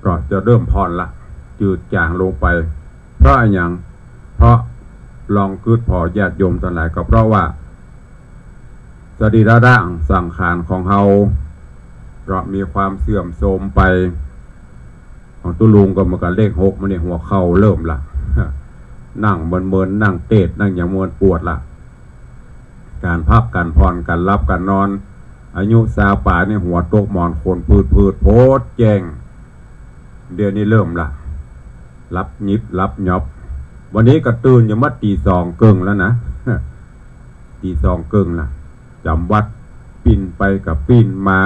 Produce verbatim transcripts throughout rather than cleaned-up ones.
ก็จะเริ่มผ่อนละ จืดจางลงไป เพราะอะหยัง เพราะลองกึ๊ดผ่อญาติโยมตังหลาย ก็เพราะว่า สรีระร่างสังขารของเฮา ก็มีความเสื่อมโทรมไป ของตุ๊ลุงก็เหมือนกับเลขหกมาเนี่ย หัวเข่าเริ่มละ นั่งเมินๆ นั่งเตด นั่งหยังเมินปวดละ ก๋านพัก ก๋านผ่อน ก๋านหลับ ก๋านนอน อายุซาวป๋ายนี่หัวตกหมอน ขนปืดๆ โพดแจ้ง เดี๋ยวนี้เริ่มละ หลับหยิบหลับหยอบ วันนี้ก็ตื่นอยู่มาตี๋สองเกิ่งแล้วนะ ตี๋สองเกิ่งละ จ๋ำวัด ปิ้นไปก็ปิ้นมา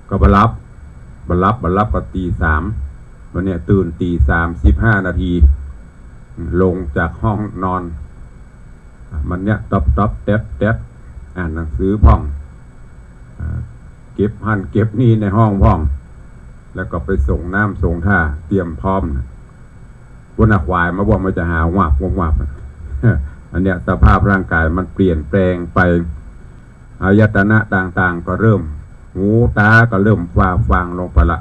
ก็บ่หลับ บ่หลับ บ่หลับก็ตี๋สาม วันเนี้ยตื่นตี๋สามสิบห้านาที ลงจากห้องนอน มันเนี้ยต๊อบต๊อบแต๊บแต๊บ อ่านหนังสือพ่อง อ่า เก็บหั้นเก็บนี่ในห้องพ่อง แล้วก็ไปส่งน้ำส่งท่า เตรียมพร้อมนะ วันน่ะขวายมาบอกมันจะหาวาบวาบวาบ อันเนี้ยสภาพร่างกายมันเปลี่ยนแปลงไป อายตนะต่างๆ ก็เริ่ม หูตาก็เริ่มฟ้าฟางลงไปละ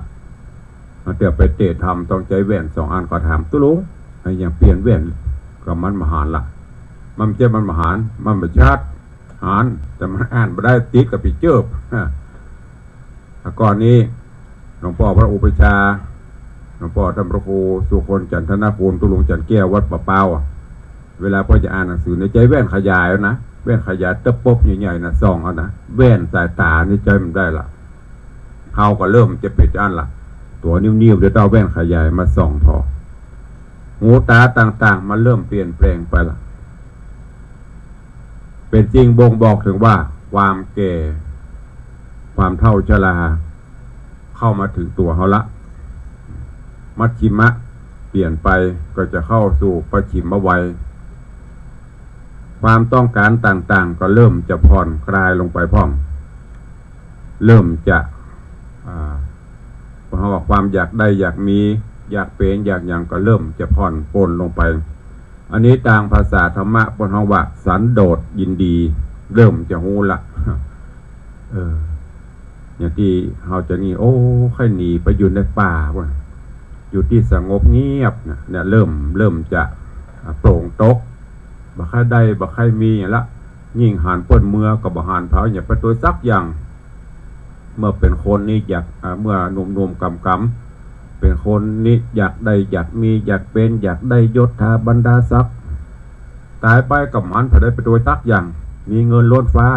มันเดี๋ยวไปเตะธรรมต้องใจ๊แว่นสองอัน ก็ถามตุ๊ลุง ไอ้อย่างเปลี่ยนแว่น ก็มันบ่หันละ มันบ่ใจ้มันบ่หัน มันบ่ชัด หัน แต่มันอ่านบ่ได้ ติดกับปีเจิบ แต่ก่อนนี้ หลวงป้อพระอุปัชฌาย์ หลวงป้อต้านพระครูสุคน จันทนคุณ ตุ๊ลุงจันแก้ว วัดป่าเป้าอะ เวลาเปิ้นจะอ่านหนังสือเนี่ย ใจ๊แว่นขยายเอานะ แว่นขยายตะปบใหญ่ๆ นะ ส่องเอานะ แว่นสายตานี่ใจ๊บ่ได้ละ เฮาก็เริ่มจะเป๋นอั้นละ ตั๋วนิ่วๆ เดี๋ยวต้องเอาแว่นขยายมาส่องผ่อ หูตาต่างๆ มันเริ่มเปลี่ยนแปลงไปละ เป๋นสิ่งบ่งบอกเถิงว่าความแก่ ความเฒ่าชรา เข้ามาเถิงตั๋วเฮาละ มัชฌิมะเปลี่ยนไปก็จะเข้าสู่ปฐมวัย ความต้องการต่างๆ ก็เริ่มจะผ่อนคลายลงไปพ่อง เริ่มจะ อ่า เพราะว่าความอยากได้อยากมี อยากเป๋นอยากหยังก็เริ่มจะผ่อนปรนลงไป อันนี้ตางภาษาธรรมะเปิ้นฮ้องว่าสันโดษยินดี เริ่มจะฮู้ละ เออ อย่างตี้เฮาจะนี่ โอ้ ใค่หนีไปอยู่ในป่าพุ้น อยู่ตี้สงบเงียบเนี่ย เนี่ยเริ่ม เริ่มจะ อ่า โปร่งตก บ่ใค่ได้ บ่ใค่มีหยังละ ยิ่งหันเปิ้นเมือก็บ่หันเผาหยังไปตวยสักอย่าง เมื่อเป๋นคนนี่อยาก อ่า เมื่อหนุ่มๆ กำๆ เป๋นคนนี่อยากได้อยากมี อยากเป๋น อยากได้ยศถาบรรดาศักดิ์ ต๋ายไปก็บ่หันเผาได้ไปตวยสักอย่าง มีเงินล้นฟ้า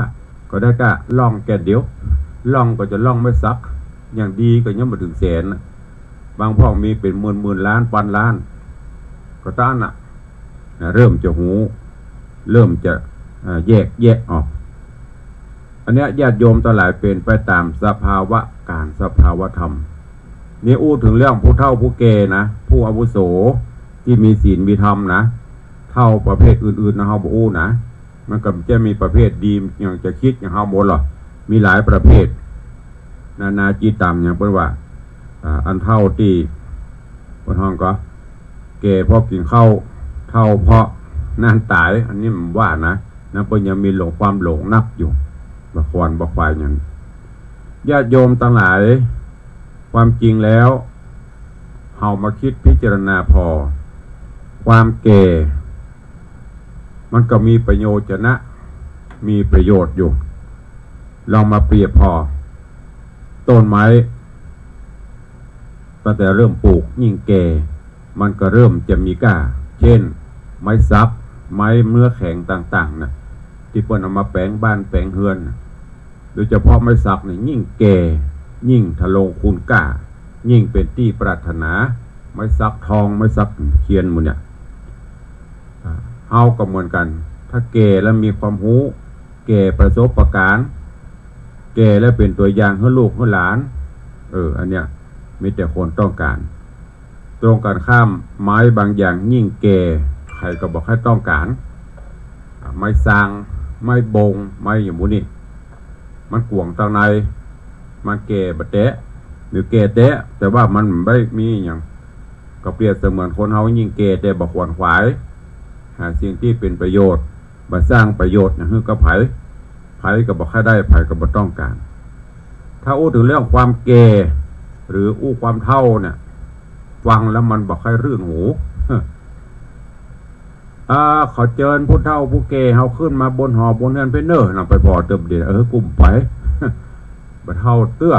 ก็ได้ก้าล่องแก่นเดียว ล่องก็จะล่องไม้สัก อย่างดีก็ยังบ่เถิงแสนน่ะ บางพ่องมีเป๋นหมื่นๆ ล้าน ปันล้าน ก็ต้านน่ะ นะ เริ่มจะฮู้ เริ่มจะ อ่า แยกแยะออก อันเนี้ยญาติโยมตังหลายเป๋นไปต๋ามสภาวะก๋าน สภาวะธรรม นี่อู้เถิงเรื่องผู้เฒ่าผู้แก่นะ ผู้อาวุโสตี้มีศีลมีธรรมนะ เฒ่าประเภทอื่นๆ นะ เฮาบ่อู้นะ มันก็จะมีประเภทดี อย่างจะกึ๊ดอย่างเฮาบ่ล่ะ มีหลายประเภท นานาจิตตัง อย่างเปิ้นว่า อ่า อันเฒ่าตี้ เปิ้นฮ้องก็ แก่เพราะกิ๋นข้าว เฒ่าเพราะนั่นต๋าย อันนี้มันว่านะ นั้นเปิ้นยังมีหลง ความหลงนักอยู่ บ่ขวนบ่ขวายหยัง ญาติโยมตังหลาย ความจริงแล้ว เฮามาคิดพิจารณาผ่อ ความแก่ มันก็มีประโยชน์จะนะ มีประโยชน์อยู่ ลองมาเปรียบผ่อ ต้นไม้ ตั้งแต่เริ่มปลูกยิ่งแก่ มันก็เริ่มจะมีก้า เช่น ไม้สัก ไม้เนื้อแข็งต่างๆ น่ะ ตี้เปิ้นเอามาแป๋งบ้านแป๋งเฮือนน่ะ โดยเฉพาะไม้สักนี่ยิ่งแก่ ยิ่งทะลงคูณก้า ยิ่งเป๋นตี้ปรารถนา ไม้สักทอง ไม้สักเทียนหมู่เนี่ย อ่า เฮาก็เหมือนกั๋น ถ้าแก่แล้วมีความฮู้ แก่ประสบการณ์ แก่แล้วเป๋นตั๋วอย่างหื้อลูกหื้อหลาน เออ อันเนี้ย มีแต่คนต้องก๋าน ตรงกั๋นข้าม ไม้บางอย่างยิ่งแก่ ใผก็บ่ใค่ต้องก๋าน อ่า ไม้ซาง ไม้บง ไม้อย่างหมู่นี้ มันกว้างตังใน มันแก่บ่แต๊ หรือแก่แต๊ แต่ว่ามันบ่มีหยัง ก็เปรียบเสมือนคนเฮายิ่งแก่แต่บ่ขวนขวาย หาสิ่งตี้เป๋นประโยชน์ บ่สร้างประโยชน์หยังหื้อกับใผ ใผก็บ่ใค่ได้ ใผก็บ่ต้องก๋าน ถ้าอู้เถิงเรื่องความแก่ หรืออู้ความเฒ่าเนี่ย ฟังแล้วมันบ่ใค่รื่นหู อ่า ขอเจิญผู้เฒ่าผู้แก่เฮาขึ้นมาบนหอบนเฮือนเพิ่นเน่อ นั่นไปผ่อเติบเดียว เออ กุ้มไป บ่เฒ่าเตื้อ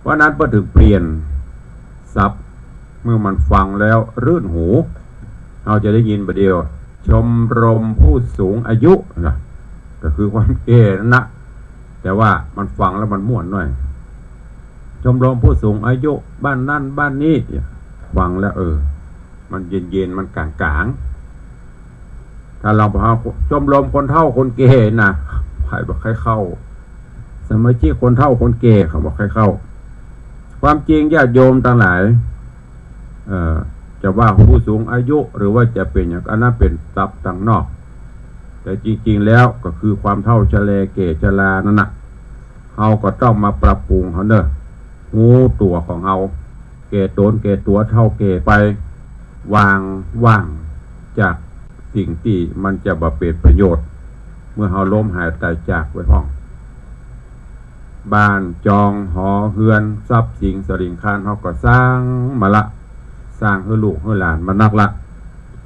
เพราะนั้นเปิ้นถึงเปลี่ยนศัพท์ เมื่อมันฟังแล้วรื่นหู เฮาจะได้ยินบ่าเดี่ยว ชมรมผู้สูงอายุนะ ก็คือความแก่นั่นนะ แต่ว่ามันฟังแล้วมันม่วนหน่อย ชมรมผู้สูงอายุบ้านนั่นบ้านนี้ ฟังแล้ว เออ มันเย็นๆ มันก๋างๆ ถ้าลองไปหาชมรมคนเฒ่าคนแก่นะ ใผบ่ใค่เข้า สมาชิกคนเฒ่าคนแก่เขาบ่ใค่เข้า ความจริงญาติโยมตังหลาย เอ่อ จะว่าผู้สูงอายุหรือว่าจะเป๋นหยัง อันนั้นเป๋นศัพท์ตังนอก แต่จริงๆ แล้วก็คือความเฒ่าชะแลแก่ชรานั่นน่ะ เฮาก็ต้องมาปรับปรุงเฮาเน่อ ฮู้ตั๋วของเฮา แก่ต๋นแก่ตั๋วเฒ่าแก่ไป วางว่างจากสิ่งตี้มันจะบ่เป๋นประโยชน์ เมื่อเฮาล้มหายตายจากไปพ่อง บ้านจองหอเฮือนทรัพย์สินสริงคารเฮาก็สร้างมาละ สร้างหื้อลูกหื้อหลานมานักละ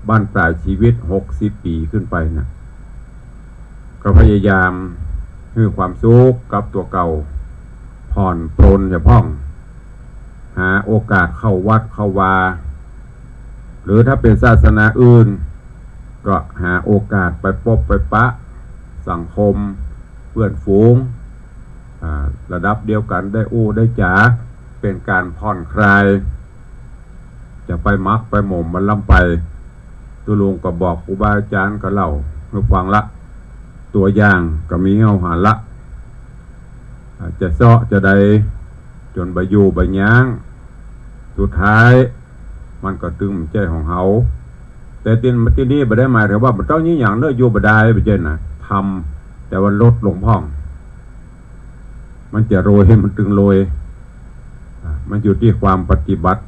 บั้นปลายชีวิตหกสิบปี๋ขึ้นไปน่ะ ก็พยายามหื้อความสุขกับตั๋วเก่า ผ่อนปรนเหียพ่อง หาโอกาสเข้าวัดเข้าวา หรือถ้าเป๋นศาสนาอื่น ก็หาโอกาสไปปบไปปะสังคม เปื้อนฝูง อ่า ระดับเดียวกั๋นได้อู้ได้จ๋า เป๋นก๋านผ่อนคลาย จะไปหมักไปหมมมันล้ำไป ตุ๊ลุงก็บอกครูบาอาจ๋ารย์ก็เล่าหื้อฟังละ ตั๋วอย่างก็มีหื้อเฮาหันละ อ่า จะเซาะจะใดจ๋นบ่อยู่บ่ยัง สุดท้ายมันก็ตึงบ่ใจ้ของเฮา แต่ตี้ ตี้นี่บ่ได้หมายถึงว่าบ่ต้องมีหยังเน่อ อยู่บ่ได้ บ่ใจ้นะ ทำ แต่ว่าลดลงพ่อง มันจะโรยมันตึงโรย อ่า มันอยู่ตี้ความปฏิบัติ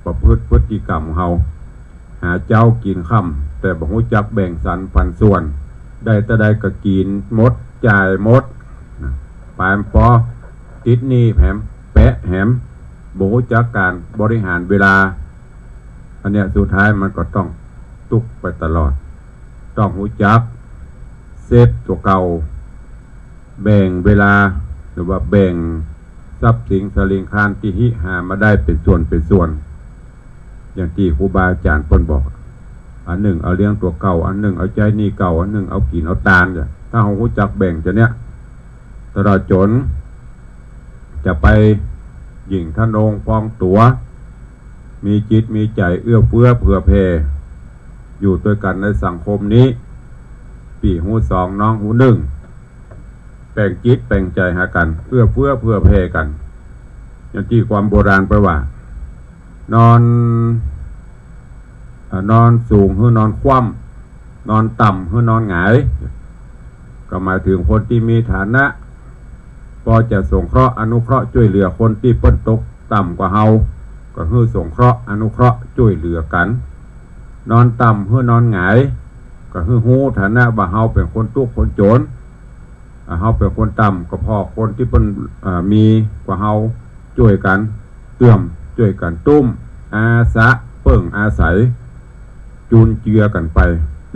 ประพฤติพฤติกรรมของเฮา หาเจ๊ากิ๋นค่ำ แต่บ่ฮู้จักแบ่งสรรปันส่วน ได้เต้าใดก็กิ๋นหมด จ่ายหมด นะ ป๋ายบ่ปอ ติดหนี้แหม แปะแหม บ่ฮู้จักก๋านบริหารเวลา อันเนี้ยสุดท้ายมันก็ต้องตุ๊กไปตลอด ต้องฮู้จักเซฟตั๋วเก่า แบ่งเวลา หรือว่าแบ่งทรัพย์สินสริงคารตี้ฮิหามาได้เป๋นส่วนเป๋นส่วน อย่างตี้ครูบาอาจ๋ารย์เปิ้นบอก อันนึ่งเอาเลี้ยงตั๋วเก่า อันนึ่งเอาใจ๊หนี้เก่า อันนึ่งเอากิ๋นเอาตาน เนี่ย ถ้าเฮาฮู้จักแบ่งจะเนี้ย ตลอดจ๋นจะไปหยิ่งทะนงพองตั๋ว มีจิตมีใจ๋เอื้อเฟื้อเผื่อแผ่ อยู่ตวยกั๋นในสังคมนี้ ปี้ฮู้สองน้องฮู้นึ่ง แป่งจิตแป่งใจ๋หากั๋น เอื้อเฟื้อเผื่อแผ่กั๋น อย่างตี้ความโบราณเปิ้นว่า นอน เอ่อ นอนสูงหื้อนอนคว่ำ นอนต่ำหื้อนอนหงาย ก็หมายถึงคนตี้มีฐานะ ปอจะสงเคราะห์อนุเคราะห์จ้วยเหลือคนตี้เปิ้นตกต่ำกว่าเฮา ก็หื้อสงเคราะห์อนุเคราะห์จ้วยเหลือกั๋น นอนต่ำหื้อนอนหงาย ก็หื้อฮู้ฐานะว่าเฮาเป๋นคนตุ๊กคนจ๋น อ่า เฮาเป๋นคนต่ำ ก็ผ่อคนตี้เปิ้น อ่า มีกว่าเฮาจ้วยกั๋นเตื้อม จ้วยกั๋นตุ้ม อาสะเปิ้งอาศัย จุนเจือกั๋นไป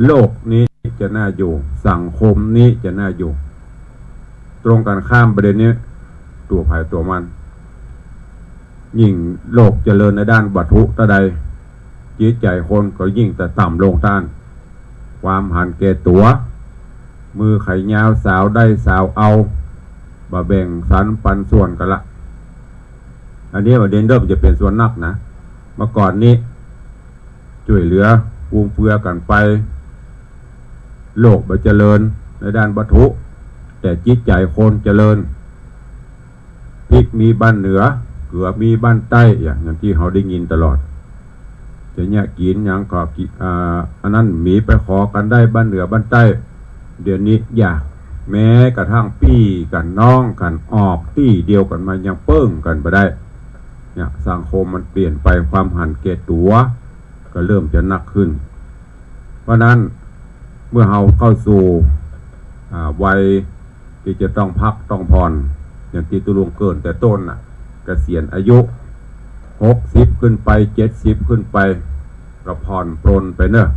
โลกนี้จะน่าอยู่ สังคมนี้จะน่าอยู่ ตรงกั๋นข้ามประเด็นนี้ ตั๋วใผตั๋วมัน ยิ่งโลกเจริญในด้านวัตถุเต้าใด จิตใจ๋คนก็ยิ่งจะต่ำลงต้าน ความหันแก่ตั๋ว มือใผยาวสาวได้สาวเอา บ่แบ่งสรรปันส่วนกั๋นละ อันนี้ประเด็นเริ่มจะเป๋นส่วนนักนะ เมื่อก่อนนี้ จ้วยเหลือฟูมเฟือกั๋นไป โลกบ่เจริญในด้านวัตถุ แต่จิตใจ๋คนเจริญ พริกมีบ้านเหนือ เกลือมีบ้านใต้ อย่าง อย่างตี้เฮาได้ยินตลอด จะเยียะกิ๋นหยังก็กิ๋น อ่า อันนั้นมีไปขอกั๋นได้บ้านเหนือบ้านใต้ เดี๋ยวนี้อย่า แม้กระทั่งปี้กั๋นน้องกั๋นออกตี้เดียวกั๋นมายังเปิ้งกั๋นบ่ได้ เนี่ย สังคมมันเปลี่ยนไป ความหันแก่ตั๋วก็เริ่มจะนักขึ้น เพราะนั้นเมื่อเฮาเข้าสู่ อ่า วัยตี้จะต้องพักต้องผ่อน อย่างตี้ตุ๊ลุงเกริ่นแต่ต้นน่ะ เกษียณอายุ หกสิบขึ้นไป เจ็ดสิบขึ้นไป ก็ผ่อนปรนไปเน่อ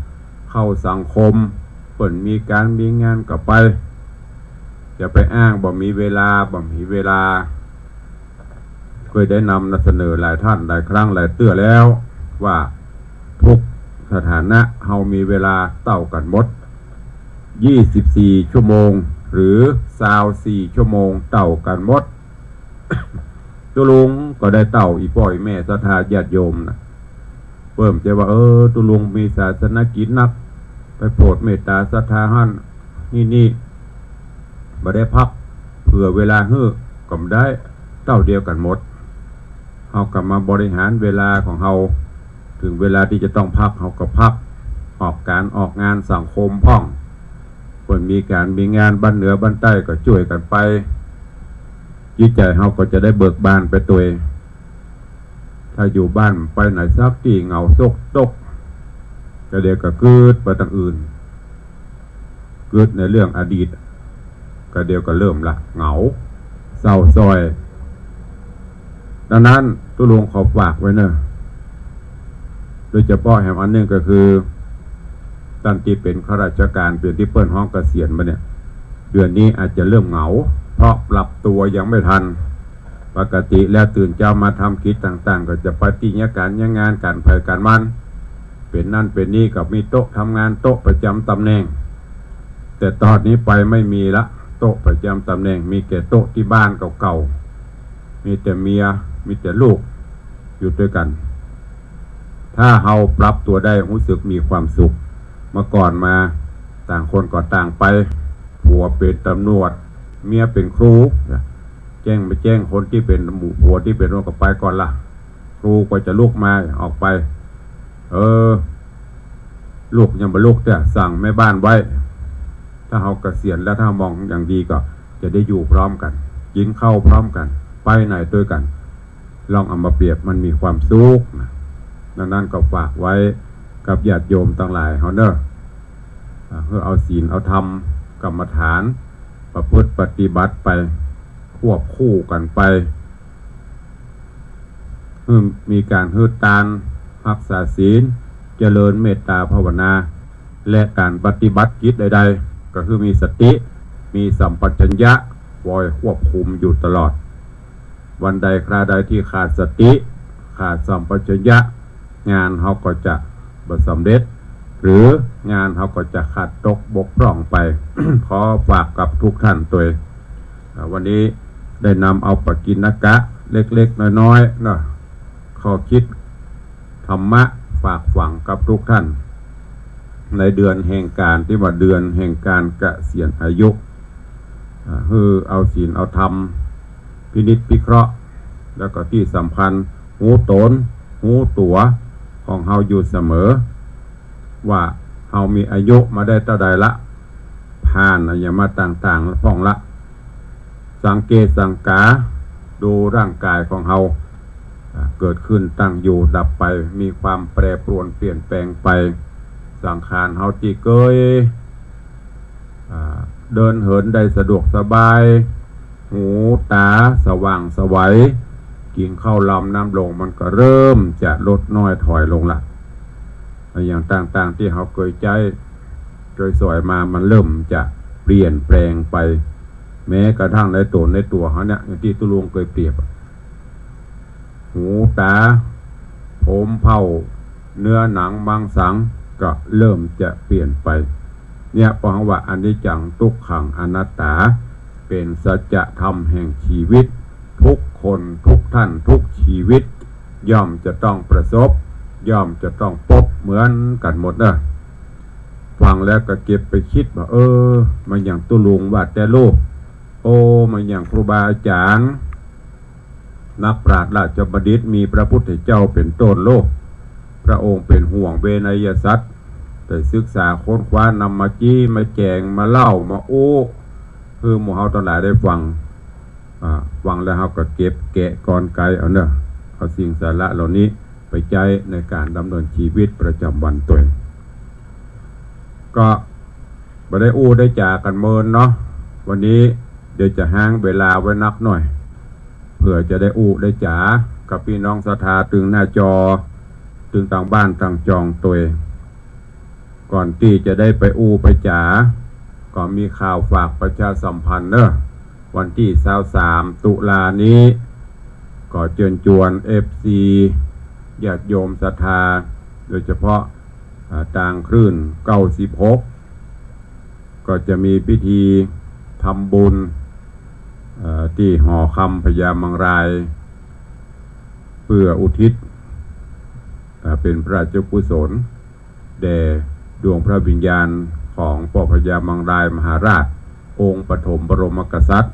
เข้าสังคม เปิ้นมีก๋านมีงานก็ไป จะไปอ้างบ่มีเวลา บ่มีเวลา เคยได้นำเสนอหลายท่านหลายครั้งหลายเตื้อแล้ว ว่าทุกสถานะเฮามีเวลาเต้ากั๋นหมด ยี่สิบสี่ชั่วโมง หรือซาวสี่ชั่วโมงเต้ากั๋นหมด ตุ๊ลุงก็ได้เต้าอี่ป้ออี่แม่ศรัทธาญาติโยมน่ะ เปิ้นจะว่า เออ ตุ๊ลุงมีศาสนกิจนัก ไปโผดเมตต๋าศรัทธาหั้นนี่นี่ บ่ได้พัก เผื่อเวลาหื้อก็บ่ได้ เต้าเดียวกั๋นหมด เฮาก็มาบริหารเวลาของเฮา เถิงเวลาตี้จะต้องพัก เฮาก็พัก ออกก๋านออกงานสังคมพ่อง เปิ้นมีก๋านมีงานบ้านเหนือบ้านใต้ก็จ้วยกั๋นไป จิตใจ๋เฮาก็จะได้เบิกบานไปตวย ถ้าอยู่บ้านไปไหนสักตี้เหงาซกตก ก็เดี๋ยวก็กึ๊ดไปตางอื่น กึ๊ดในเรื่องอดีต ก็เดี๋ยวก็เริ่มละเหงา เศร้าซ้อย ดังนั้นตุ๊ลุงขอฝากไว้เน่อ โดยเฉพาะแหมอันหนึ่งก็คือ ต้านตี้เป๋นข้าราชก๋าน เป๋นตี้เปิ้นฮ้องเกษียณมาเนี่ย เดือนนี้อาจจะเริ่มเหงา เพราะปรับตัวยังไม่ทัน ปกติแล้วตื่นเจ๊ามาทำกิจต่างๆ ก็จะไปตี้เยียะก๋านเยียะงานก๋านใผก๋านมัน เป๋นนั่นเป๋นนี่ก็มีโต๊ะทำงาน โต๊ะประจำต๋ำแหน่ง แต่ต๋อนนี้ไปไม่มีละ โต๊ะประจำต๋ำแหน่ง มีแก่โต๊ะตี้บ้านเก่าๆ มีแต่เมีย มีแต่ลูก อยู่ตวยกั๋น ถ้าเฮาปรับตัวได้ ฮู้สึกมีความสุข เมื่อก่อนมา ต่างคนก็ต่างไป ผัวเป๋นต๋ำรวจ เมียเป๋นครู แจ้งไปแจ้งคนตี้เป๋นหมู่ ผัวตี้เป๋นต๋ำรวจก็ไปก่อนละ ครูก็จะลุกมาออกไป เออ ลูกยังบ่ลุกเตื้อ สั่งแม่บ้านไว้ ถ้าเฮาเกษียณแล้ว ถ้ามองอย่างดีก็จะได้อยู่พร้อมกั๋น กิ๋นข้าวพร้อมกั๋น ไปไหนตวยกั๋น ลองเอามาเปรียบ มันมีความสุขนะ ดังนั้นก็ฝากไว้กับญาติโยมตังหลายเฮาเน่อ อ่า หื้อเอาศีลเอาธรรมกรรมฐาน ประพฤติปฏิบัติไป ควบคู่กั๋นไป หื้อมีก๋านหื้อตาน ฮักษาศีล เจริญเมตต๋าภาวนา และก๋านปฏิบัติกิจใดๆ ก็คือมีสติ มีสัมปชัญญะ คอยควบคุมอยู่ตลอด วันใดคราใดที่ขาดสติ ขาดสัมปชัญญะ งานเฮาก็จะบ่สำเร็จ หรืองานเฮาก็จะขาดตกบกพร่องไป ขอฝากกับทุกท่านตวย อ่า วันนี้ได้นำเอาปกิณกะเล็กๆ น้อยๆ เนาะ ข้อคิดธรรมะฝากฝังกับทุกท่าน ในเดือนแห่งก๋านตี้ว่าเดือนแห่งก๋านเกษียณอายุ อ่า หื้อเอาศีลเอาธรรม พินิจพิเคราะห์ แล้วก็ตี้สำคัญ ฮู้ต๋น ฮู้ตั๋วของเฮาอยู่เสมอ ว่าเฮามีอายุมาได้เต้าใดละ ผ่านอะหยังมาต่างๆ พ่องละ สังเกตสังกา ดูร่างก๋ายของเฮา อ่า เกิดขึ้นตั้งอยู่ดับไป มีความแปรปรวนเปลี่ยนแปลงไป สังขารเฮาตี้เกย อ่า เดินเหินได้สะดวกสบาย หูต๋าสว่างไสว กิ๋นข้าวลำน้ำลง มันก็เริ่มจะลดน้อยถอยลงละ อะหยังต่างๆ ตี้เฮาเกยใจ๊ เกยสอยมา มันเริ่มจะเปลี่ยนแปลงไป แม้กระทั่งในต๋นในตั๋วเฮาเนี่ย อย่างตี้ตุ๊ลุงเกยเปรียบอะ หูต๋า ผมเผ้า เนื้อหนังมังสัง ก็เริ่มจะเปลี่ยนไป เนี่ย เพราะว่าอนิจจัง ทุกขัง อนัตตา เป๋นสัจธรรมแห่งชีวิต ทุกคน ทุกท่าน ทุกชีวิต ย่อมจะต้องประสบ ย่อมจะต้องปบเหมือนกั๋นหมดเน่อ ฟังแล้วก็เก็บไปกึ๊ดว่า เออ มันอย่างตุ๊ลุงว่าแต่ลูก โอ้ มันอย่างครูบาอาจ๋ารย์ นักปราชญ์ราชบัณฑิต มีพระพุทธเจ้าเป๋นต้นโลก พระองค์เป๋นห่วงเวไนยสัตว์ ได้ศึกษาค้นคว้านำมาจี้มาแจ๋งมาเล่ามาอู้ หื้อหมู่เฮาตังหลายได้ฟัง อ่า ฟังแล้วเฮาก็เก็บแกะกรรไกรเอาเน่อ เอาสิ่งสาระเหล่านี้ไปใจ๊ในก๋านดำเนินชีวิตประจ๋ำวันตวย ก็บ่ได้อู้ได้จ๋ากั๋นเมินเนาะ วันนี้เดี๋ยวจะฮ้างเวลาไว้นักหน่อย เผื่อจะได้อู้ได้จ๋า กับปี้น้องศรัทธาตึงหน้าจอ ตึงตางบ้านตางจองตวย ก่อนตี้จะได้ไปอู้ไปจ๋า ก็มีข่าวฝากประชาสัมพันธ์เนาะ วันตี้ซาวสามตุลานี้ ก็เจิญจวนเอฟซี ญาติโยมศรัทธา โดยเฉพาะ อ่า ตางคลื่นเก้าสิบหก ก็จะมีพิธีทำบุญ เอ่อ ตี้หอคำพญามังราย เปื้ออุทิศ เอ่อ เป๋นพระราชกุศล แด่ดวงพระวิญญาณของป้อพญามังรายมหาราช องค์ปฐมบรมกษัตริย์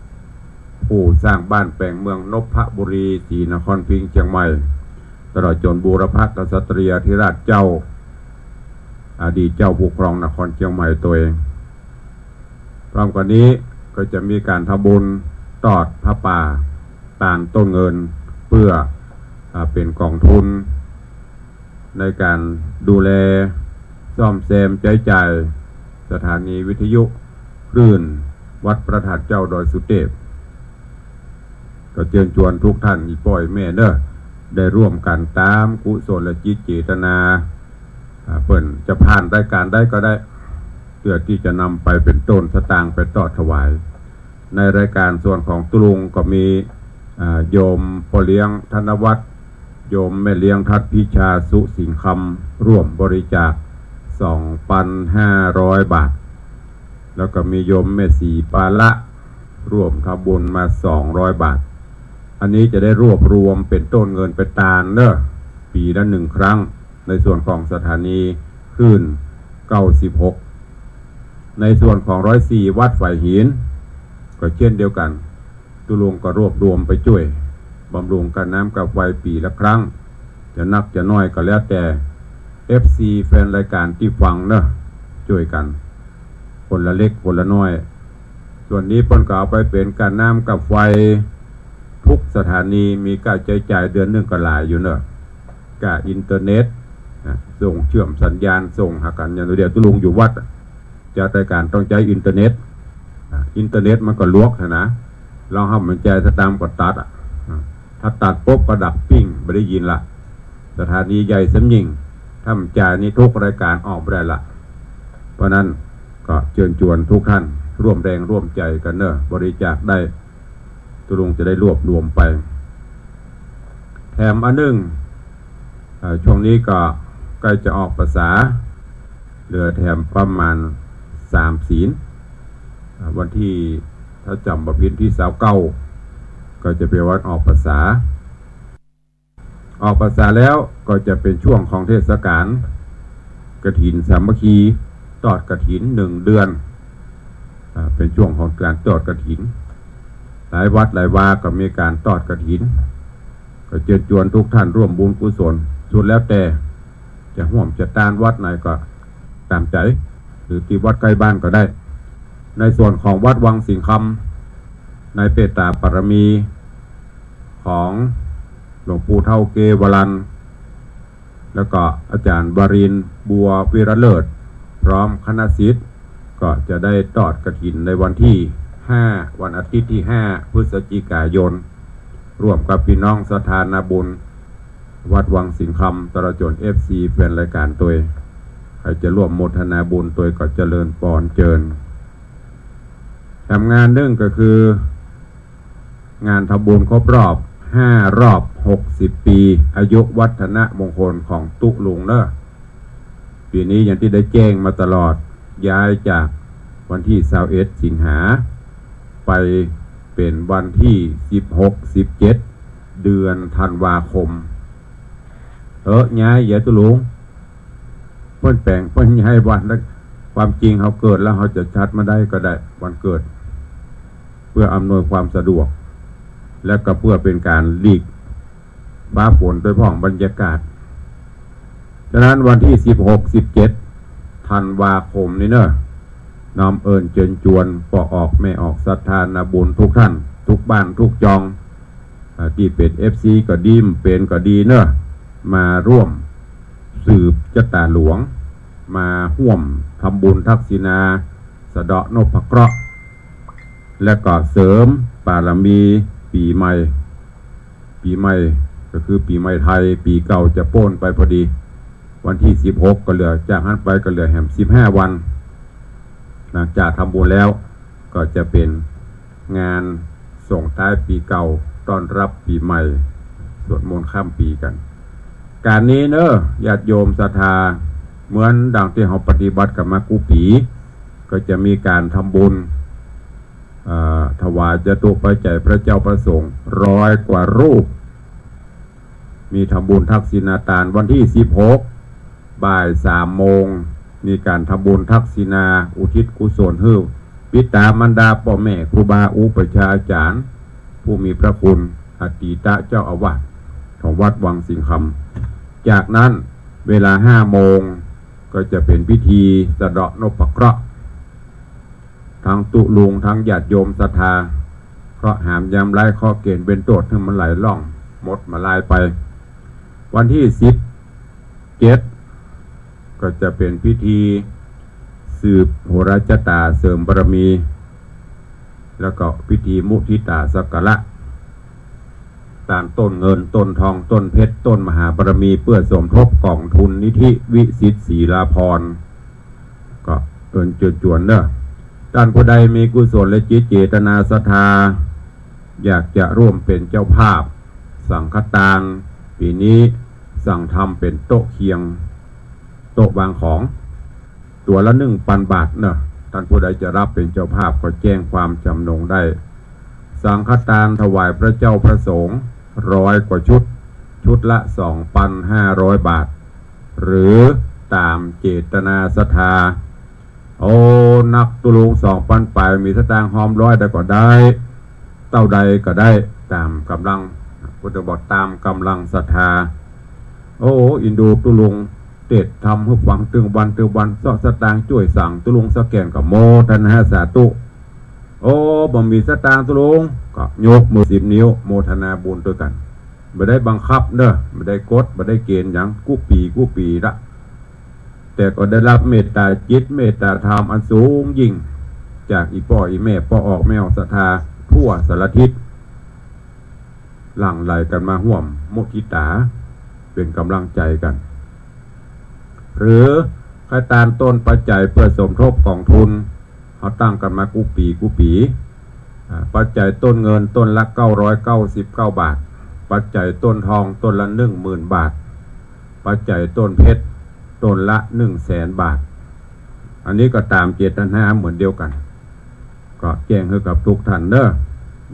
ผู้สร้างบ้านแป๋งเมืองนพบุรี ศรีนครพิงค์ เจียงใหม่ ตลอดจ๋นบูรพกษัตริยาธิราชเจ้า อดีตเจ้าผู้ครองนครเจียงใหม่ตวย พร้อมกั๋นนี้ก็จะมีก๋านทำบุญตอดผ้าป่าตานต้นเงิน เปื้อ อ่า เป๋นกองทุน ในก๋านดูแลซ่อมแซมใจ๊จ่ายสถานีวิทยุคลื่นวัดพระธาตุเจ้าดอยสุเตพ ก็เจิญจวนทุกท่านอี่ป้ออี่แม่เนาะ ได้ร่วมกั๋นต๋ามกุศลจิตเจตนา อ่า เปิ้นจะผ่านรายก๋านใดก็ได้ เปื้อตี้จะนำไปเป๋นต้นสตางค์ไปตอดถวาย ในรายก๋านส่วนของตุ๊ลุงก็มี อ่า โยมป้อเลี้ยงธนวัฒน์ โยมแม่เลี้ยงทัดพิชาสุสิงห์คำ ร่วมบริจาค สองปันห้าร้อยบาท แล้วก็มีโยมแม่ศรีปาละ ร่วมทำบุญมา สองร้อยบาท อันนี้จะได้รวบรวมเป๋นต้นเงินไปตานเนาะ ปี๋ละหนึ่งครั้ง ในส่วนของสถานีคลื่นเก้าสิบหก ในส่วนของร้อยสี่วัดฝายหิน ก็เจ้นเดียวกั๋น ตุ๊ลุงก็รวบรวมไปจ้วยบำรุงก้าน้ำก้าไฟปี๋ละครั้ง จะนักจะน้อยก็แล้วแต่ เอฟซี แฟนรายก๋านตี้ฟังเนาะ จ้วยกั๋น คนละเล็กคนละน้อย ส่วนนี้เปิ้นก็เอาไปเป๋นก้าน้ำก้าไฟ ทุกสถานีมีก้าใจ๊จ่ายเดือนนึ่งก็หลายอยู่เนาะ ก้าอินเทอร์เน็ต นะ ส่งเชื่อมสัญญาณ ส่งหากั๋น อย่างเดียวตุ๊ลุงอยู่วัดอะ จัดรายก๋านต้องใจ๊อินเทอร์เน็ต อ่ะ อินเทอร์เน็ตมันก็ลวกหั้นนะ ลองหื้อมันจ่ายสตางค์ก็ตัดอะ อ่ะ ถ้าตัดปุ๊บก็ดับปิ้ง บ่ได้ยินละ สถานีใหญ่สำยิ่ง ถ้าบ่จ่ายนี่ทุกรายก๋านออกบ่ได้ละ เพราะนั้นก็เจิญจวนทุกท่านร่วมแรงร่วมใจ๋กั๋นเนาะ บริจาคได้ ตุ๊ลุงจะได้รวบรวมไป แถมอันนึ่ง เอ่อ ช่วงนี้ก็ใก้จะออกพรรษา เหลือแถมประมาณสามศีล อ่า วันตี้ ถ้าจ๋ำบ่ผิดตี้ซาวเก้า ก็จะเป๋นวันออกพรรษา ออกพรรษาแล้วก็จะเป๋นช่วงของเทศกาลกฐินสามัคคี ตอดกฐินหนึ่งเดือน อ่า เป๋นช่วงของก๋านตอดกฐิน หลายวัดหลายวาก็มีก๋านตอดกฐิน ก็เจิญจวนทุกท่านร่วมบุญกุศล สุดแล้วแต่จะฮ่วมจะตานวัดไหนก็ต๋ามใจ๋ หรือตี้วัดใก้บ้านก็ได้ ในส่วนของวัดวังสิงห์คำ ในเมตตาบารมีของหลวงปู่เฒ่าเกวาลัน แล้วก็อาจ๋ารย์วรินทร์ บัววิรเลิศ พร้อมคณะศิษย์ ก็จะได้ตอดกฐินในวันตี้ห้า วันอาทิตย์ตี้ห้า พฤศจิกายน ร่วมกับปี้น้องศรัทธานาบุญ วัดวังสิงห์คำ ตลอดจ๋นเอฟซี แฟนรายก๋านตวย ใผจะร่วมโมทนาบุญตวยก็เจริญปอนเจิญ แถมงานนึ่งก็คือ งานทำบุญครบรอบห้ารอบหกสิบปี๋ อายุวัฒนมงคลของตุ๊ลุงเนาะ ปี๋นี้อย่างตี้ได้แจ้งมาตลอด ย้ายจากวันตี้ซาวเอ็ดสิงหา ไปเป๋นวันตี้สิบหก สิบเจ็ด เดือนธันวาคม เออ ย้าย ย้ายตุ๊ลุง เปิ้นแปลง เปิ้นย้ายวัน ความจริงเฮาเกิดแล้วเฮาจะจัดมาได้ก็ได้ วันเกิด เปื้ออำนวยความสะดวก และก็เปื้อเป๋นก๋านหลีกฟ้าฝนตวยพ่องบรรยากาศ ฉะนั้นวันตี้สิบหก สิบเจ็ด ธันวาคมนี้เนาะ น้อมเอิญเจิญจวนป้อออกแม่ออกศรัทธานาบุญทุกท่าน ทุกบ้านทุกจอง อ่า ตี้เป๋นเอฟซีก็ดี บ่เป๋นก็ดีเนาะ มาร่วมสืบจะต๋าหลวง มาฮ่วมทำบุญทักษิณา สะเดาะนพเคราะห์ และก็เสริมบารมีปี๋ใหม่ ปี๋ใหม่ ก็คือปี๋ใหม่ไทย ปี๋เก่าจะป๊นไปพอดี วันตี้สิบหก ก็เหลือ จากหั้นไปก็เหลือแหมสิบห้าวัน หลังจากทำบุญแล้วก็จะเป๋นงานส่งท้ายปี๋เก่า ต้อนรับปี๋ใหม่ สวดมนต์ข้ามปี๋กั๋น ก๋านนี้เนาะ ญาติโยมศรัทธา เหมือนดังตี้เฮาปฏิบัติกั๋นมากู้ปี๋ ก็จะมีก๋านทำบุญ เอ่อ ถวายจตุปัจจัยพระเจ้าพระสงฆ์ ร้อยกว่ารูป มีทำบุญทักษิณาตาน วันตี้สิบหก บ่ายสามโมง มีก๋านทำบุญทักษิณา อุทิศกุศลหื้อบิดามารดา ป้อแม่ ครูบาอุปัชฌาย์อาจ๋ารย์ ผู้มีพระคุณ อดีตเจ้าอาวาสของวัดวังสิงห์คำ จากนั้นเวลาห้าโมง ก็จะเป๋นพิธีสะเดาะนพเคราะห์ ตึงตุ๊ลุง ตึงญาติโยมศรัทธา เคราะห์หามยามร้าย เคราะห์เก๋ณฑ์เวรโต้ษ หื้อมันไหลล่อง หมดมาลายไป วันตี้สิบเจ็ด ก็จะเป๋นพิธีสืบโหราชะต๋า เสริมบารมี แล้วก็พิธีมุทิตาสักการะ ตานต้นเงิน ต้นทอง ต้นเพชร ต้นมหาบารมี เปื้อสมทบก๋องทุนนิธิวิสิทธิ์ศรีลาภรณ์ ก็เอิญเจิญจวนเนาะ ต้านผู้ใดมีกุศลจิตเจตนาศรัทธา อยากจะร่วมเป๋นเจ้าภาพ สังฆตาน ปี๋นี้สั่งทำเป๋นโต๊ะเคียง โต๊ะวางของ ตั๋วละหนึ่งปันบาทเนาะ ต้านผู้ใดจะรับเป๋นเจ้าภาพก็แจ้งความจ๋ำนงได้ สังฆตานถวายพระเจ้าพระสงฆ์ ร้อยกว่าชุด ชุดละสองปันห้าร้อยบาท หรือต๋ามเจตนาศรัทธา โอ้ นักตุ๊ลุง สองปันป๋าย มีสตางค์ฮอมร้อยได้ก็ได้ เต้าใดก็ได้ ต๋ามก๋ำลัง พุทธบอกต๋ามก๋ำลังศรัทธา โอ้ อินดูตุ๊ลุง เตศน์ธรรมหื้อฟังตึงวันตึงวัน เซาะสตางค์จ้วยสังตุ๊ลุงสักแก่นก็โมทนาสาธุ โอ้ บ่มีสตางค์ตุ๊ลุง ก็ยกมือสิบนิ้ว โมทนาบุญตวยกั๋น บ่ได้บังคับเนาะ บ่ได้กฎ บ่ได้เก๋ณฑ์หยัง กู้ปี๋กู้ปี๋ละ แต่ก็ได้รับเมตต๋าจิต เมตต๋าธรรมอันสูงยิ่ง จากอี่ป้ออี่แม่ ป้อออกแม่ออกศรัทธา ทั่วสารทิศ หลั่งไหลกั๋นมาฮ่วมมุทิตา เป๋นก๋ำลังใจ๋กั๋น หรือใค่ตานต้นปัจจัยเปื้อสมทบก๋องทุน เฮาตั้งกั๋นมากู้ปี๋กู้ปี๋ อ่า ปัจจัยต้นเงินต้นละเก้าร้อยเก้าสิบเก้าบาท ปัจจัยต้นทองต้นละหนึ่งหมื่นบาท ปัจจัยต้นเพชรต้นละหนึ่งแสนบาท อันนี้ก็ต๋ามเจตนาเหมือนเดียวกั๋น ก็แจ้งหื้อกับทุกท่านเนาะ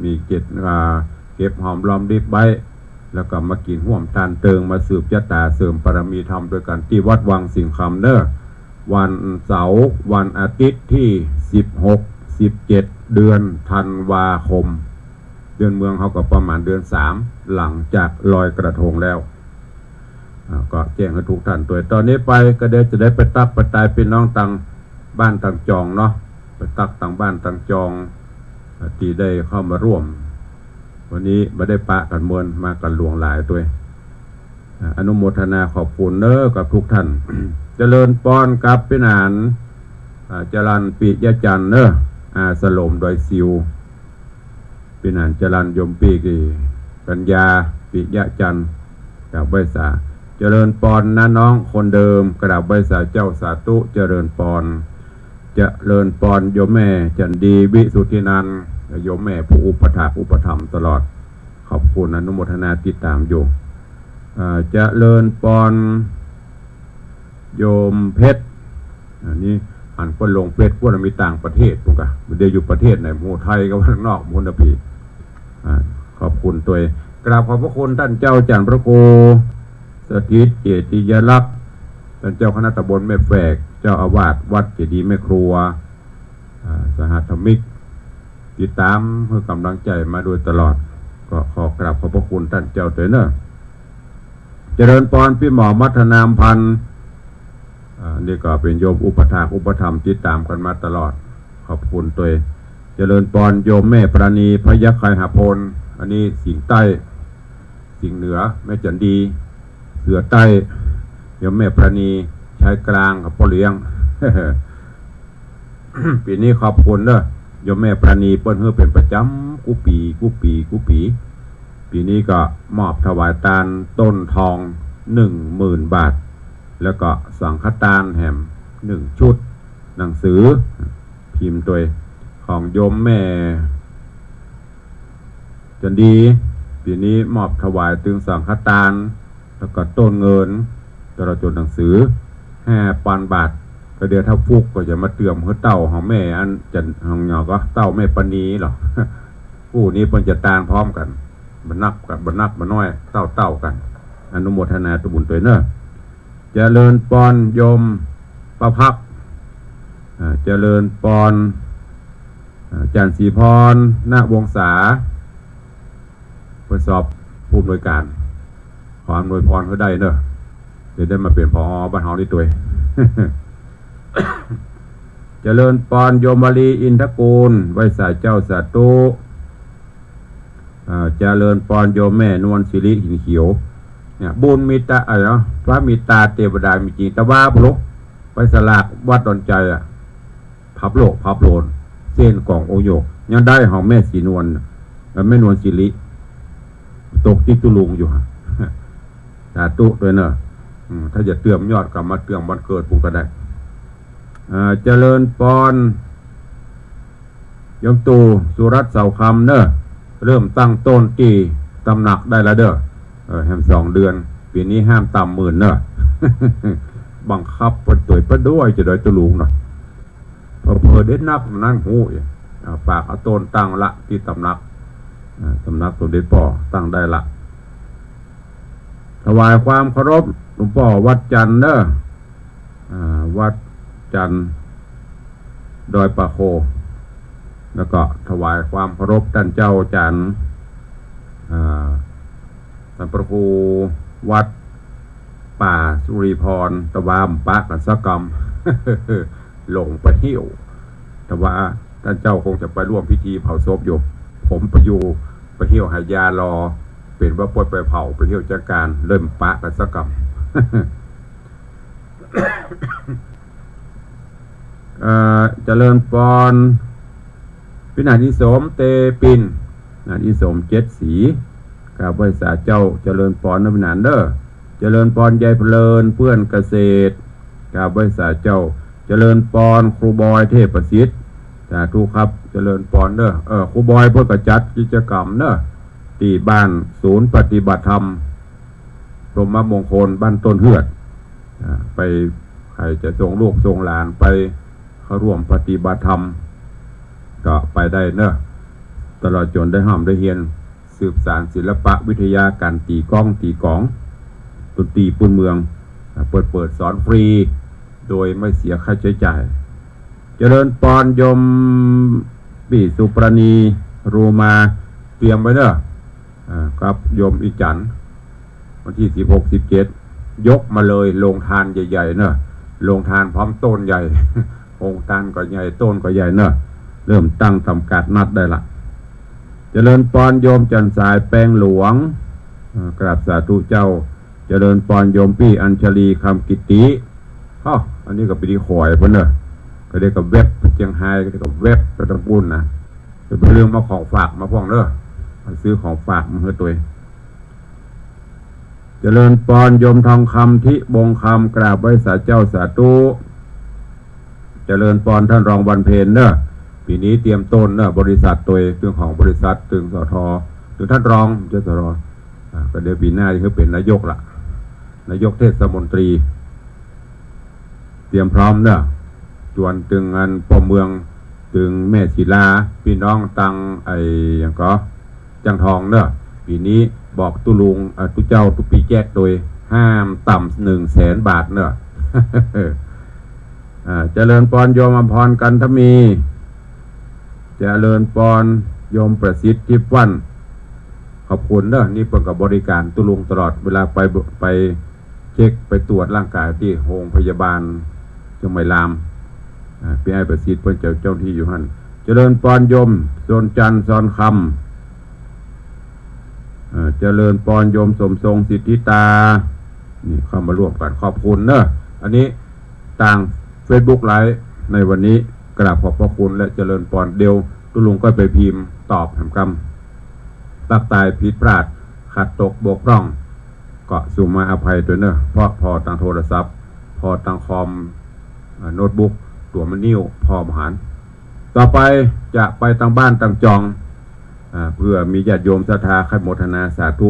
มีเจต อ่า เก็บหอมรอมริบไว้ แล้วก็มากิ๋นฮ่วมตานเติง มาสืบจะต๋าเสริมบารมีธรรมตวยกั๋น ตี้วัดวังสิงห์คำเนาะ วันเสาร์ วันอาทิตย์ตี้สิบหก สิบเจ็ด เดือนธันวาคม เดือนเมืองเฮาก็ประมาณเดือนสาม หลังจากลอยกระทงแล้ว อ่า ก็แจ้งหื้อทุกท่านตวย ต๋อนนี้ไปก็เดี๋ยวจะได้ไปตั๊กไปตายปี้น้องตางบ้านตางจองเนาะ ไปตั๊กตางบ้านตางจอง อ่า ตี้ได้เข้ามาฮ่วม วันนี้บ่ได้ปะกั๋นเมิน มากั๋นหลวงหลายตวย อ่า อนุโมทนาขอบคุณเนาะกับทุกท่าน เจริญปอนกับปี้หนาน อ่า จรัญปิยะจันทร์เนาะ อาสลมดอยซิว ปี้หนานจรัญ โยมปี้กั๋ญญา ปิยะจันทร์ กราบไหว้สา เจริญปอนนะน้องคนเดิม กราบไหว้สาเจ้า สาธุ เจริญปอน เจริญปอนโยมแม่จันดี วิสุทธินันท์ โยมแม่ผู้อุปถากอุปถัมภ์ตลอด ขอบคุณ อนุโมทนาติดต๋ามอยู่ อ่า เจริญปอนโยมเพชร อันนี้หันเปิ้นลงเฟซ ว่ามีต่างประเทศพุ้นก่ะ บ่ได้อยู่ประเทศไหน ฮู้ไทยก็ว่าข้างนอกพุ้นนะปี้ อ่า ขอบคุณตวย กราบขอบพระคุณต้านเจ้าจ๋ารย์พระครูสถิตเจติยลักษณ์ ต้านเจ้าคณะตำบลแม่แฝก เจ้าอาวาสวัดเจดีย์แม่ครัว อ่า สหธรรมิก ติดต๋ามหื้อก๋ำลังใจ๋มาโดยตลอด ก็ขอกราบขอบพระคุณต้านเจ้าตวยเนาะ เจริญปอนปี้หมอมัทนามพันธ์ อ่า นี่ก็เป๋นโยมอุปถากอุปถัมภ์ติดต๋ามกั๋นมาตลอด ขอบคุณตวย เจริญปอนโยมแม่ปราณี พยัคฆไคหพล อันนี้สิงห์ใต้ สิงห์เหนือ แม่จันดี เสือใต้ โยมแม่ปราณี ชายกลางกับป้อเลี้ยง ปี๋นี้ขอบคุณเนาะ โยมแม่ปราณี เปิ้นหื้อเป๋นประจ๋ำกู้ปี๋ กู้ปี๋ กู้ปี๋ ปี๋นี้ก็มอบถวายตานต้นทองหนึ่งหมื่นบาท แล้วก็สังฆตานแหมหนึ่งชุด หนังสือพิมพ์ตวยของโยมแม่จันดี ปี๋นี้มอบถวายตึงสังฆตาน แล้วก็ต้นเงิน ตลอดจ๋นหนังสือห้าปันบาท ก็เดี๋ยวถ้าฟุกก็จะมาเติมหื้อเต้าของแม่อันจัน ของหยอก็เต้าแม่ปณีเหรอ กู้นี้เปิ้นจะตานพร้อมกั๋น บ่นักกั๋น บ่นักบ่น้อย เต้าๆ กั๋น อนุโมทนาตวยบุญตวยเน่อ เจริญปอนโยมประภักตร์ อ่า เจริญปอน อ่า จันทร์ศรีพร ณ วงศา เปิ้นสอบผู้อำนวยก๋าน ขออำนวยพรหื้อได้เน่อ จะได้มาเป๋น ผอ บ้านเฮานี่ตวย เจริญปอนโยมวลีอินทกูล ไหว้สาเจ้าสาธุ อ่า เจริญปอนโยมแม่นวลสิริหินเขียว เนี่ย บุญมีตา อะไรเนาะ พระมีตาเตวดามีจริง แต่ว่าพุทโธ ไปสลากวัดดอนใจอะ พับโลกพับโลน เส้นของโอโยก ยังได้ของแม่สีนวลน่ะ แล้วแม่นวลสิริ ตกตี้ตุ๊ลุงอยู่ฮะ สาธุตวยเน่อ อืม ถ้าจะเติมยอดก็มาเติมวันเกิดผมก็ได้ อ่า เจริญปอน โยมตู่ สุรัตน์ เสาคำเน่อ เริ่มตั้งต้นตี้ตำหนักได้แล้วเน่อ เออ แหมสองเดือน ปี๋นี้ห้ามต่ำหมื่นเน่อ บังคับเปิ้นตวยไปด้วย จะได้ตุ๊ลุงเน่อ เผลอๆ เด็ดนักนั้นฮู้อีก อ่า ฝากเอาต้นตั้งละตี้ตำหนัก อ่า ตำหนักสมเด็จป้อตั้งได้ละ ถวายความเคารพหลวงป้อวัดจันทร์เน่อ อ่า วัดจันทร์ดอยป่าโค แล้วก็ถวายความเคารพต้านเจ้าอาจ๋ารย์ อ่า ต้านพระครูวัดป่าสุริพร แต่ว่าบ่ปะกั๋นสักกำ หลงไปเหี่ยว แต่ว่าต้านเจ้าคงจะไปร่วมพิธีเผาศพอยู่ ผมไปอยู่ ไปเหี่ยวหายาลอ เป๋นว่าปวดไปเผา ไปเหี่ยวจัดก๋าน เลยบ่ปะกั๋นสักกำ เอ่อ เจริญปอน พินาศอินสม เตปิน นาถอินสม เจ็ดสี กราบไหว้สาเจ้า เจริญปอนนะพินาศเน่อ เจริญปอนยายเพลิน เพื่อนเกษตร กราบไหว้สาเจ้า เจริญปอนครูบอยเทพประสิทธิ์ สาธุครับ เจริญปอนเน่อ เออ ครูบอยเปิ้นก็จัดกิจกรรมเน่อ ตี้บ้านศูนย์ปฏิบัติธรรม พรหมมงคลบ้านต้นเฮือด อ่า ไป ใผจะส่งลูกส่งหลานไปเข้าร่วมปฏิบัติธรรม ก็ไปได้เน่อ ตลอดจ๋นได้ฮ่ำได้เฮียน สืบสานศิลปะวิทยาก๋านตี๋ก้องตี๋ก๋อง ดนตรีปื้นเมือง อ่า เปิ้นเปิดสอนฟรี โดยไม่เสียค่าใช้จ่าย เจริญปอนโยมปี้สุปราณี รูมา เตรียมไว้เน่อ อ่า ครับ โยมอีจั๋น วันตี้สิบหก สิบเจ็ด ยกมาเลย โรงทานใหญ่ๆ เน่อ โรงทานพร้อมต้นใหญ่ โรงทานก็ใหญ่ ต้นก็ใหญ่เน่อ เริ่มตั้งต๋ามกาดนัดได้ละ เจริญปอนโยมจันทร์สายแปงหลวง อ่า กราบสาธุเจ้า เจริญปอนโยมปี้อัญชลี คำกิตติ อ้อ อันนี้ก็ไปตี้ขอยเปิ้นเน่อ ก็ได้กับแว็บไปเจียงฮาย ก็ได้กับแว็บไปตางปู้นนะ จะไปลืมเอาของฝากมาพ่องเน่อ เอาซื้อของฝากมาหื้อตวย เจริญปอนโยมทองคำ ทิบงคำ กราบไหว้สาเจ้าสาธุ เจริญปอนต้านรองวันเพ็ญเน่อ ปี๋นี้เตรียมต้นเน่อ บริษัทตวย ตึงของบริษัท ตึง สท ตึงต้านรอง เจ้า สท อ่า ก็เดี๋ยวปี๋หน้าจะหื้อเป๋นนายกละ นายกเทศมนตรี เตรียมพร้อมเน่อ จวนตึงอันป้อเมือง ตึงแม่ศิลา ปี้น้องตัง ไอ้ หยังก็ จังทองเน่อ ปี๋นี้บอกตุ๊ลุง เอ่อ ตุ๊เจ้าตุ๊ปี้แจ๊ดตวย ห้ามต่ำหนึ่งแสนบาทเน่อ อ่า เจริญปอนโยมอมพร กันทมี เจริญปอนโยมประสิทธิ์ ทิพย์วัน ขอบคุณเน่อ นี่เปิ้นก็บริก๋านตุ๊ลุงตลอด เวลาไป ไป เช็คไปตรวจร่างกายตี้โฮงพยาบาลเจียงใหม่ลาม อ่า ปี้อ้ายประสิทธิ์เปิ้นเจ้า เจ้าหน้าตี้อยู่หั้น เจริญปอนโยม สนจันทร์ สอนคำ อ่า เจริญปอนโยมสมทรง สิทธิตา นี่เข้ามาร่วมกั๋น ขอบคุณเน่อ อันนี้ตางเฟซบุ๊กไลฟ์ในวันนี้ กราบขอบพระคุณและเจริญปอน เดี๋ยวตุ๊ลุงก็ไปพิมพ์ตอบแหมกำ ตั๊กตายผิดพลาด ขาดตกบกพร่อง ก็สุมาอภัยตวยเน่อ เพราะผ่อตางโทรศัพท์ ผ่อตางคอม เอ่อ โน้ตบุ๊ก ตั๋วมันนิ่ว ผ่อบ่หัน ต่อไปจะไปตางบ้านตางจอง อ่า เผื่อมีญาติโยมศรัทธาใค่โมทนาสาธุ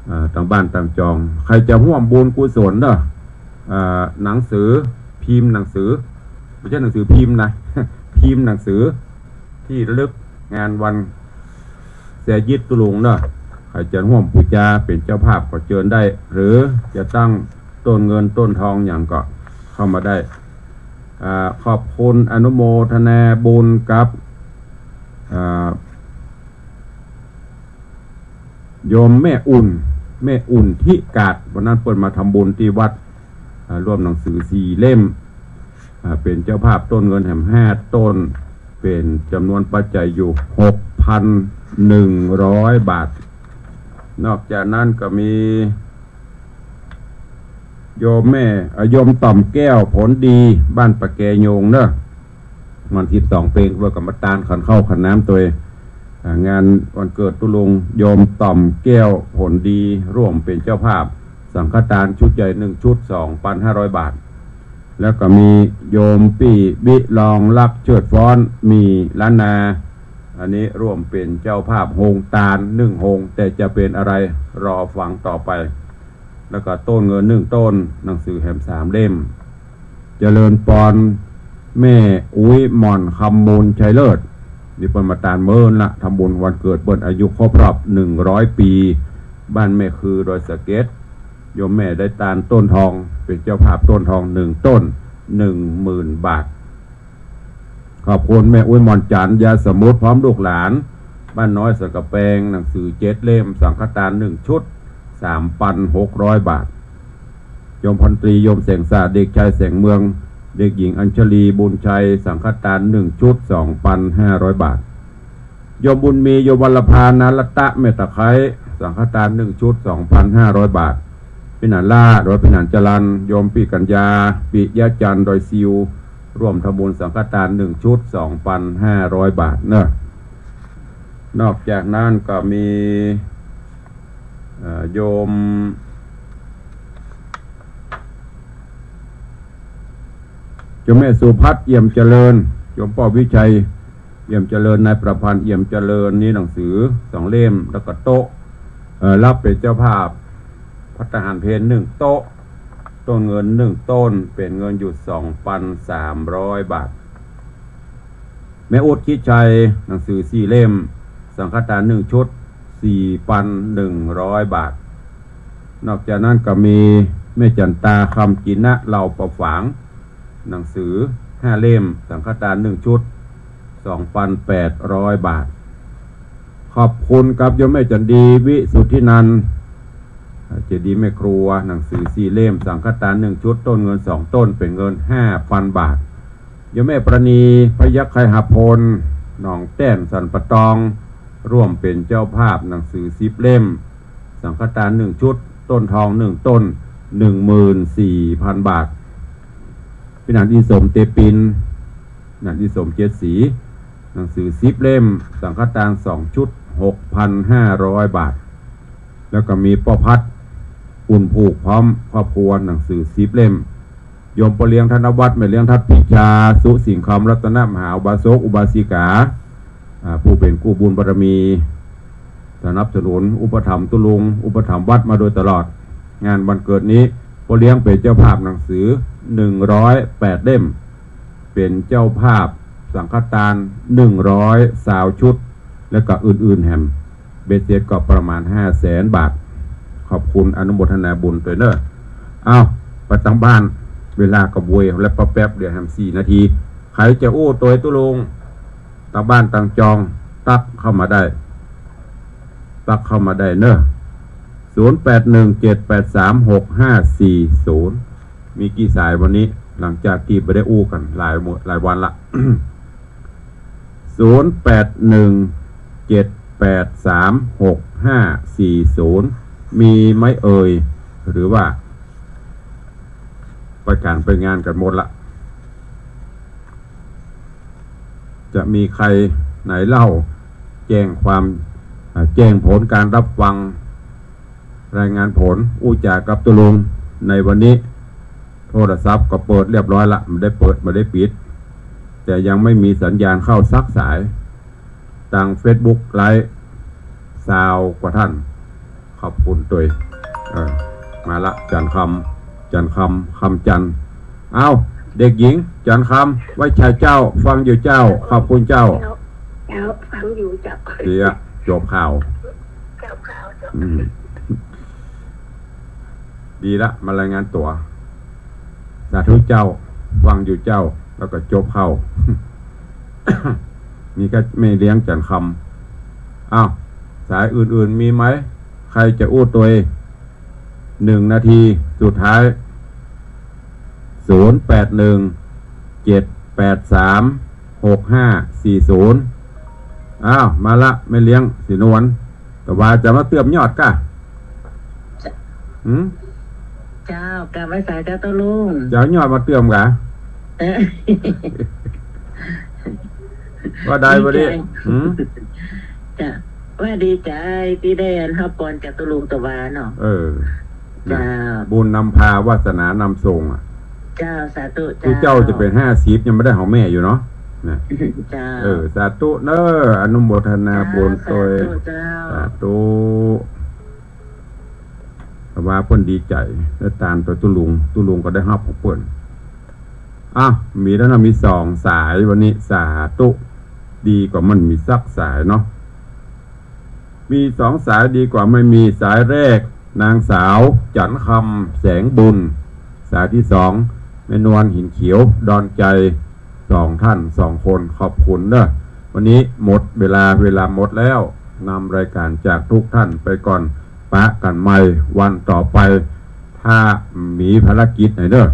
อ่า ตางบ้านตางจอง ใผจะฮ่วมบุญกุศลเน่อ อ่า หนังสือ พิมพ์หนังสือ บ่ใจ้หนังสือพิมพ์นะ พิมพ์หนังสือ ตี้ระลึกงานวันแสยิตตุ๊ลุงเน่อ ใผจะฮ่วมปู๋จาเป๋นเจ้าภาพก็เจิญได้ หรือจะตั้งต้นเงินต้นทองหยังก็เข้ามาได้ อ่า ขอบคุณอนุโมทนาบุญกับ อ่า โยมแม่อุ่น แม่อุ่นทิกาด วันนั้นเปิ้นมาทำบุญตี้วัด อ่า ร่วมหนังสือสี่เล่ม อ่า เป๋นเจ้าภาพต้นเงินแหมห้าต้น เป๋นจ๋ำนวนปัจจัยอยู่หกพันหนึ่งร้อยบาท นอกจากนั้นก็มี โยมแม่ เอ่อ โยมต่อมแก้วผลดี บ้านปะแกโยงเน่อ วันตี้สิบสองเพ็ง เปิ้นก็มาตานขันข้าวขันน้ำตวย อ่า งานวันเกิดตุ๊ลุง โยมต่อมแก้วผลดี ร่วมเป๋นเจ้าภาพ สังฆทานชุดใหญ่หนึ่งชุด สองปันห้าร้อยบาท แล้วก็มีโยมปี้วิรองรักเชิดฟ้อน มีล้านนา อันนี้ร่วมเป๋นเจ้าภาพโฮงตานหนึ่งโฮง แต่จะเป๋นอะไร รอฟังต่อไป แล้วก็ต้นเงินหนึ่งต้น หนังสือแหมสามเล่ม เจริญปอน แม่อุ๊ยหม่อนคำมูลชัยเลิศ นี่เปิ้นมาตานเมินละ ทำบุญวันเกิดเปิ้น อายุครบรอบหนึ่งร้อยปี บ้านแม่คือดอยสะเก็ด โยมแม่ได้ตานต้นทอง เป๋นเจ้าภาพต้นทองหนึ่งต้น หนึ่งหมื่นบาท ขอบคุณแม่อุ๊ยหม่อนจันทร์ ยาสมุทร พร้อมลูกหลาน บ้านน้อยสันกำแปง หนังสือเจ็ดเล่ม สังฆทานหนึ่งชุด สามปันหกร้อยบาท โยมพลตรี โยมแสงสะอาด เด็กชายแสงเมือง เด็กหญิงอัญชลี บุญชัย สังฆทานหนึ่งชุด สองปันห้าร้อยบาท โยมบุญมี โยมวรภา นารัตตะ แม่ตะไคร้ สังฆทานหนึ่งชุด สองปันห้าร้อยบาท ปี้หนานล่า หรือว่าปี้หนานจรัญ โยมปี้กัญญา ปิยะจันทร์ ดอยซิว ร่วมทำบุญสังฆทานหนึ่งชุด สองปันห้าร้อยบาทเน่อ นอกจากนั้นก็มี เอ่อ โยม โยมแม่สุพัฒน์ เอี่ยมเจริญ โยมป้อวิชัย เอี่ยมเจริญ นายประพันธ์ เอี่ยมเจริญ นี่หนังสือสองเล่ม แล้วก็โต๊ะ เอ่อ รับเป๋นเจ้าภาพภัตตาหารเพลหนึ่งโต๊ะ ต้นเงินหนึ่งต้น เป๋นเงินอยู่สองปันสามร้อยบาท แม่อุ๊ด คิดชัย หนังสือสี่เล่ม สังฆทานหนึ่งชุด สี่ปันหนึ่งร้อยบาท นอกจากนั้นก็มีแม่จันตา คำจินะ เหล่าป่าฝาง หนังสือห้าเล่ม สังฆทานหนึ่งชุด สองปันแปดร้อยบาท ขอบคุณกับโยมแม่จันดี วิสุทธินันท์ เจดีย์แม่ครัว หนังสือสี่เล่ม สังฆทานหนึ่งชุด ต้นเงินสองต้น เป๋นเงินห้าปันบาท โยมแม่ประณี พยัคฆไคหพล หนองแต้น สันป่าตอง ร่วมเป๋นเจ้าภาพหนังสือสิบเล่ม สังฆทานหนึ่งชุด ต้นทองหนึ่งต้น หนึ่งหมื่นสี่ปันบาท ปี้หนานอินสม เตปิน ปี้หนานอินสม เจ็ดสี หนังสือสิบเล่ม สังฆทานสองชุด หกปันห้าร้อยบาท แล้วก็มีป้อพัด อุ่นผูก พร้อมครอบครัว หนังสือสิบเล่ม โยมป้อเลี้ยงธนวัฒน์ แม่เลี้ยงทัด ปิชา สุสิงห์คำ รัตนมหาอุบาสกอุบาสิกา อ่า ผู้เป๋นกู้บุญบารมี สนับสนุนอุปถัมภ์ตุ๊ลุง อุปถัมภ์วัดมาโดยตลอด งานวันเกิดนี้ป้อเลี้ยงเป๋นเจ้าภาพหนังสือหนึ่งร้อยแปดเล่ม เป๋นเจ้าภาพสังฆทานหนึ่งร้อยซาวชุด และก็อื่นๆแหม เบ็ดเสร็จก็ประมาณห้าแสนบาท ขอบคุณอนุโมทนาบุญตวยเน่อ เอ้า ไปตางบ้าน เวลาก็บวยแล้ว แป๊บๆ เดี๋ยวแหมสี่นาที ใผจะอู้ตวยตุ๊ลุง ตางบ้านตางจอง ตั๊กเข้ามาได้ ตั๊กเข้ามาได้เน่อ ศูนย์แปดหนึ่งเจ็ดแปดสามหกห้าสี่ศูนย์ มีกี่สายวันนี้ หลังจากตี้บ่ได้อู้กั๋นหลายมื้อ หลายวันละ ศูนย์แปดหนึ่งเจ็ดแปดสามหกห้าสี่ศูนย์ มีไหมเอ่ย หรือว่าไปก๋านไปงานกั๋นหมดละ จะมีใผไหนเล่า แจ้งความ อ่า แจ้งผลการรับฟัง รายงานผลอู้จ๋ากับตุ๊ลุงในวันนี้ โทรศัพท์ก็เปิดเรียบร้อยละ บ่ได้เปิด บ่ได้ปิด แต่ยังไม่มีสัญญาณเข้าสักสาย ตางเฟซบุ๊กไลฟ์ ซาวกว่าท่าน ขอบคุณตวย เออ มาละ จันทร์คำ จันทร์คำ คำจันทร์ เอ้า เด็กหญิง จันทร์คำ ไหว้ชาเจ้า ฟังอยู่เจ้า ขอบคุณเจ้า เจ้า เจ้า ฟังอยู่เจ้า เสีย จบข่าว จบข่าว จบ อืม ดีละ มารายงานตั๋ว สาธุเจ้า ฟังอยู่เจ้า แล้วก็จบข่าว มีแค่แม่เลี้ยงจันทร์คำ อ้าว สายอื่นๆ มีไหม ใครจะอู้ตวย หนึ่งนาทีสุดท้าย ศูนย์แปดหนึ่ง เจ็ดแปดสาม หกห้าสี่ศูนย์ อ้าว มาละ แม่เลี้ยงศรีนวล ตะวาจะมาเติมยอดก่ะ หืม เจ้า กราบไหว้สาเจ้าตุ๊ลุง จะเอายอดมาเติมก่ะ เออ ว่าได้บ่ได้ หืม เจ้า ว่าดีใจ๋ตี้ได้อันฮับปอนจากตุ๊ลุงตะวาเนาะ เออ นะ เจ้า บุญนำพา วาสนานำส่งอะ เจ้า สาธุ คือเจ้า เจ้า จะเป๋นห้าสิบ ยังบ่ได้ของแม่อยู่เนาะ นะ เจ้า เออ สาธุเน้อ อนุโมทนาบุญตวย สาธุเจ้า สาธุ ตะวาเปิ้นดีใจ๋ ได้ตานตวยตุ๊ลุง ตุ๊ลุงก็ได้ฮับของเปิ้น อ่ะ มีแล้วนะ มีสองสายวันนี้ สาธุ ดีกว่ามันมีสักสายเนาะ มีสองสายดีกว่าไม่มี สายแรก นางสาวจันทร์คำ แสงบุญ สายที่สอง แม่นวล หินเขียว ดอนใจ สองท่าน สองคน ขอบคุณเน้อ วันนี้หมดเวลา เวลาหมดแล้ว นำรายการจากทุกท่านไปก่อน ปะกั๋นใหม่วันต่อไป ถ้ามีภารกิจไหนเน้อ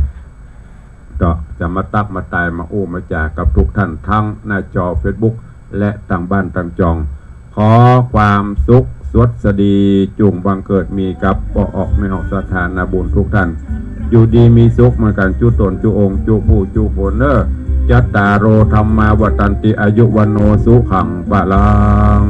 ก็จะมาตั๊กมาตายมาอู้มาจ๋ากับทุกท่าน ทั้งหน้าจอเฟซบุ๊ก และตางบ้านตางจอง ขอความสุขสวัสดีจุ่งบังเกิดมีกับป้อออกแม่ออกศรัทธานาบุญทุกท่าน อยู่ดีมีสุขเหมือนกั๋นจุ๊ต๋นจุ๊องค์จุ๊ผู้จุ๊คนเน้อ จัตตาโร ธัมมา วัฑฒันติ อายุ วัณโณ สุขัง พลัง